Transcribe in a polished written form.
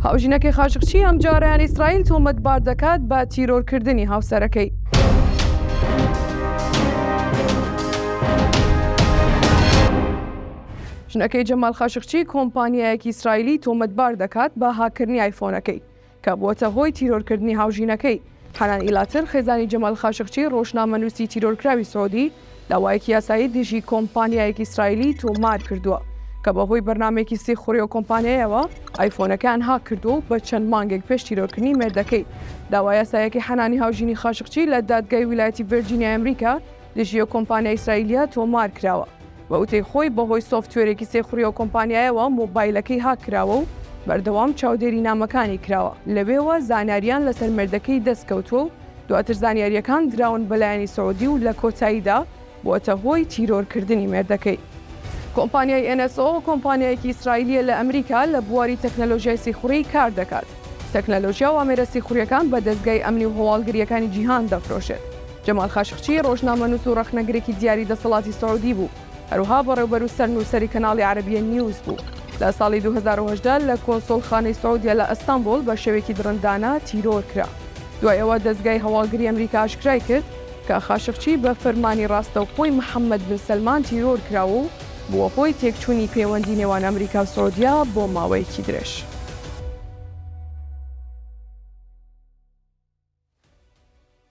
هاوژینەکەی خاشقچی ئەمجارەیان ئیسرائیل تۆمەتبار دەکات بە تیرۆرکردنی هاوسەرەکەی. ژنەکەی جەمال خاشقچی کۆمپانیایەکی ئیسرائیلی تۆمەتبار دەکات بە هاککردنی ئایفۆنەکەی. کە بووەتە هۆی تیرۆرکردنی هاوژینەکەی، حەنان ئیلاتر، خێزانی جەمال خاشقچی ڕۆژنامەنووسی تیرۆرکراوی سعودی، داوایەکی یاسایی دژی کۆمپانیایەکی ئیسرائیلی تۆمار کردووە، کە بەهۆی بەرنامەیەکی سیخوڕی ئەو کۆمپانیایەوە ئایفۆنەکەیان هاک کردووە و بە چەند مانگێک پێش تیرۆرکردنی مێردەکەی داوا یاساییەکەی حەنانی هاوژینی خاشقچی لە دادگای ویلایەتی ڤێرجینیای ئەمریکا دژی ئەو کۆمپانیا ئیسرائیلییە تۆمار کراوە. بە وتەی خۆی بەهۆی سۆفتوێرێکی سیخوڕی ئەو کۆمپانیایەوە مۆبایلەکەی هاک کراوە و بەردەوام چاودێری نامەکانی کراوە، لەوێوە زانیاریان لەسەر مێردەکەی دەستکەوتووە و دواتر زانیارییەکان دراون بە لایەنی سعودی و لە کۆتاییدا بووەتە هۆی تیرۆرکردنی مێردەکەی. کۆمپانیای NSO کۆمپانیایەکی ئیسرائیلییە لە ئەمریکا لە بواری تەکنەلۆژیای سیخوڕی کار دەکات، تەکنەلۆژیا و ئامێرە سیخوڕییەکان بە دەزگای ئەمنی و هەواڵگرییەکانی جیهان دەفرۆشێت. جەمال خاشقچی ڕۆژنامەنووس و ڕەخنەگرێکی دیاری دەسەڵاتی سعودی بوو، هەروەها بەڕێوبەر و سەرنووسەری کەناڵی عەرەبیە نیوز بوو. لە ساڵی 2018 لە کۆنسوڵخانەی سعودیە لە ئەستەنبوڵ بە شێوەیەکی دڕندانە تیرۆر کرا. دوای ئەوە دەزگای هەواڵگری ئەمریکا ئاشکرای کرد کە خاشقچی بە فەرمانی ڕاستەوخۆی محەمەد بن سەلمان تیرۆر کراوە و بووە هۆی تێکچوونی پەیوەندی نێوان ئەمریکا و سعودیە بۆ ماوەیەکی درێژ.